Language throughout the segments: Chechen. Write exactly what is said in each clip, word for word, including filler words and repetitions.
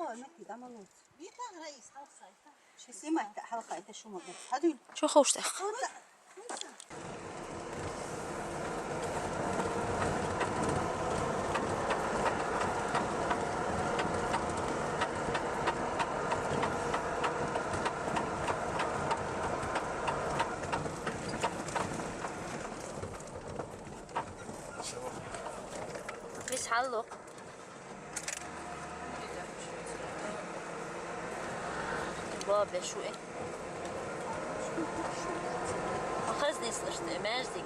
Хьалха, ну, кида, молодец. Ши снимать, хьалха, это шумо, да. Хадуй. Чё хочешь так? Мис хьалло. Бабе, шу э. Хазни слышно, мерзик.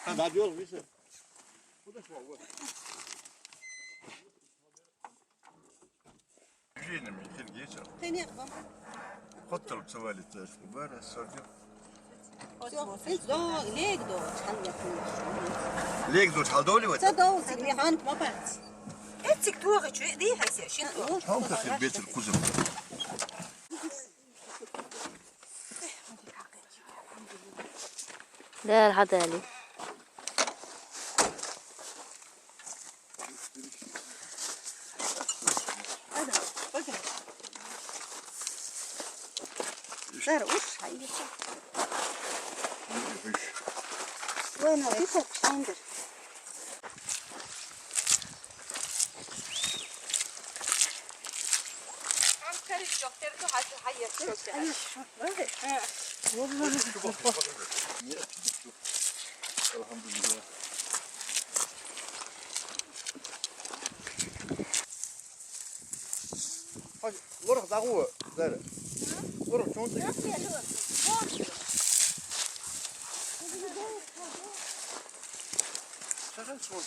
Надёж, видишь? Движением хиргеча. Тенек вам. Хотел цавали таш бара сорги. Всё, всё, до, лег до, чан я кулаш. Лег до, чалдоли вот. Ца до, сигли хан кмапац. Эцик туага чу, ди хайсе, шин туага. Чалка хирбетер кузым. Дер хадали. Дер уш хайса. Вай на битер шандер. Elhamdülillah. Hadi, loraq dağu, zara. Loraq çoğun. Şaşan çoğun.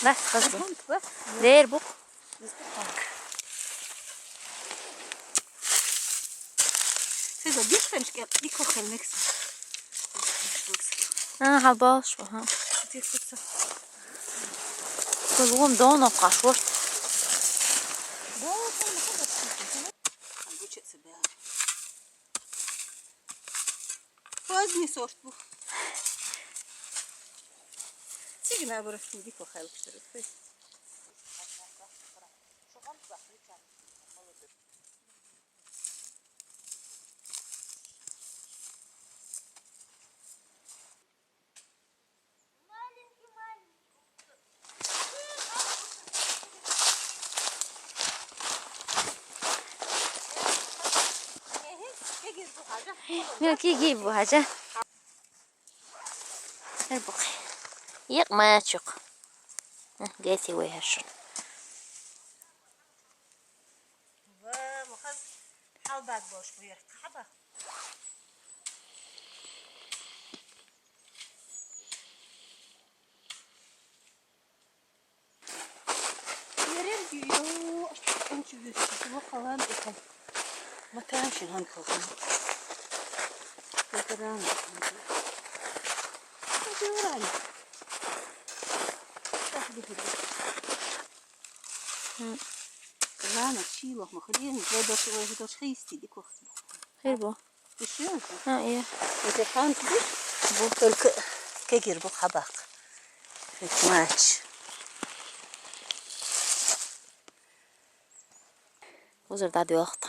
Ver kızım. Ver bu. Siz de bir tane gel, bir kokalım eksik. Ha, ha, boş bu, ha. Kızım, don o kaşvart. Поздний сорт был. Цигна вырастил, дико хайлыктырып. Ну, киги бу хажа. Хэр бу. Ик мачук. Гэти вэй хашун. Ва, мухаз халбат бош бу ер. Хаба. Ерен дүйо, ачтан чүгүс, чүгү халан экен. Матан шин хан кылган. Ветеран. Ветеран. Так, бегу. М. Рано, чило, махрин, я даже, я даже христи, дикох. Хэр бу. Ещё? А, я. Это хан кидиш? Бу только кегир бу хабак. Мач. Узыр да дёхта.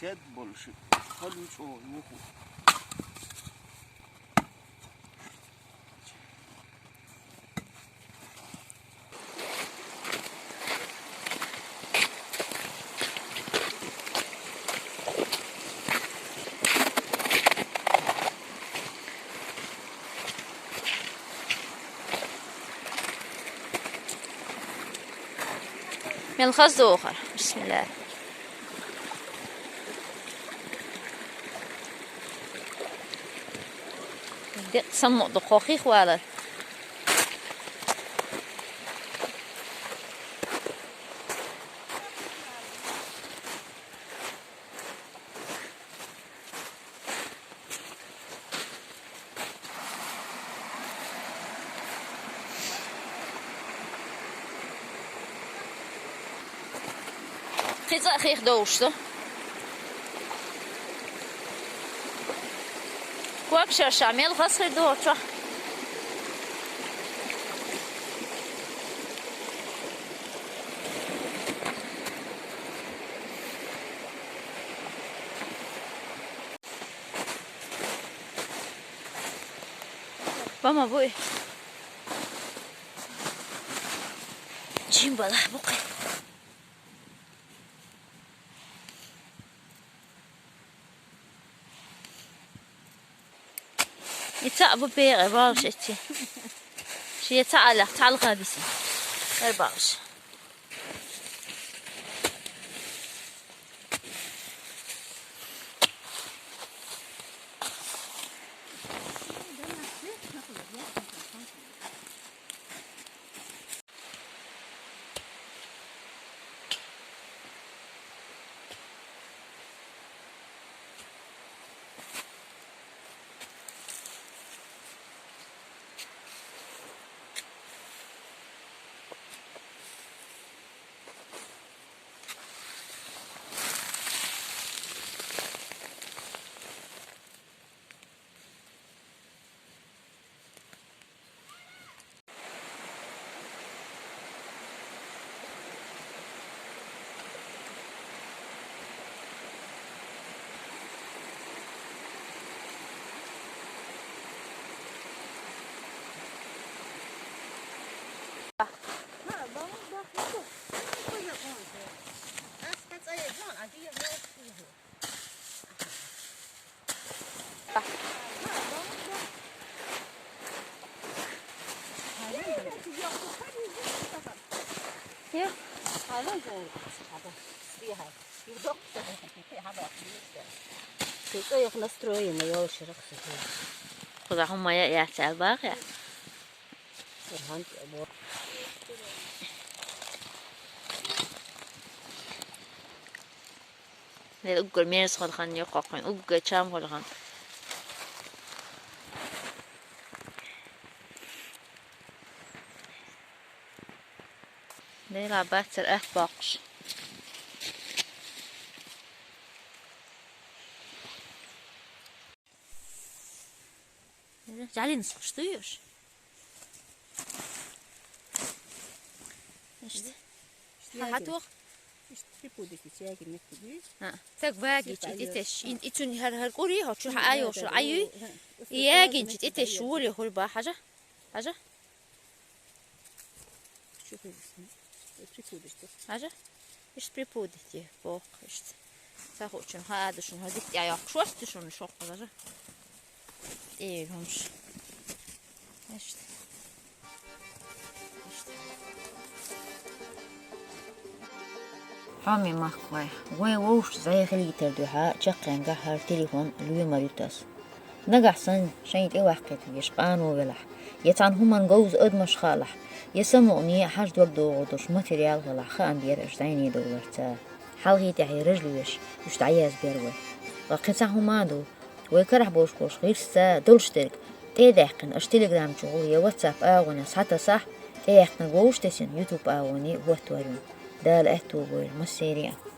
Кед болуш. Хьал вуч о, юху. Мел хаза дохар. Бисмилла. Де саммо до хохих валар. Хи цӀа хих довш со. Ког шерша мел хас хир ду чохь. Бама буй. Чим бала букъи. И цаӀ бу бегӀе, балш эци. Ши цаӀ алах, цаӀ алха биси. Эр балш. Настроена, я вообще рахсу. Куда хумая я цалбага? Ле уггар мерз хурган, юкъакъын, уггар чам хурган. Ле ла бацар ат боккъуш. Жалин сухуш дуй уж? Ишт. Ишт Ха, ягин. Хатух? Ишт припудик, ишт ягин мекки дуй? Ха. Так ваги чи итеш, ин ицун хар хар кури, хо чу ха айо шу айуй. Ягин чи итеш шули хурба хажа. Хажа? Чу хурисни. Припудик. Хажа? Ишт припудити, боху ишт. Ца хуучун, хьа адушун, хьа дитти айохку, шуост шун шоккху даже. Э, хумш. Ишт. Ишт. Хьоме махкой, вай вовш зай хилитар дуьхьа, чаккхен гахар телефон луьймар ю тас. Нагахь санна шайн тӀе ваккхийта веш къано велахь, я цхьана хӀуманна говза адамаш хаалахь, я самукъане хьажа дог догӀу долуш материал хилахь, хаам бера аша зайне довларца. Хьалхе тӀаьхье ража лоьш, уьш дӀаязбер вай. Ткъа кхин цхьа хӀума а ду, вай карахь болуш болуш гӀирсца долуш дерг тӀе а даьккхина, аша Telegram чухула я WhatsApp агӀонехь схьатасахь, тӀеяьккхинарг вовш тесина YouTube агӀоне хӀоттор ю. Дала аьтто бойла массеран а.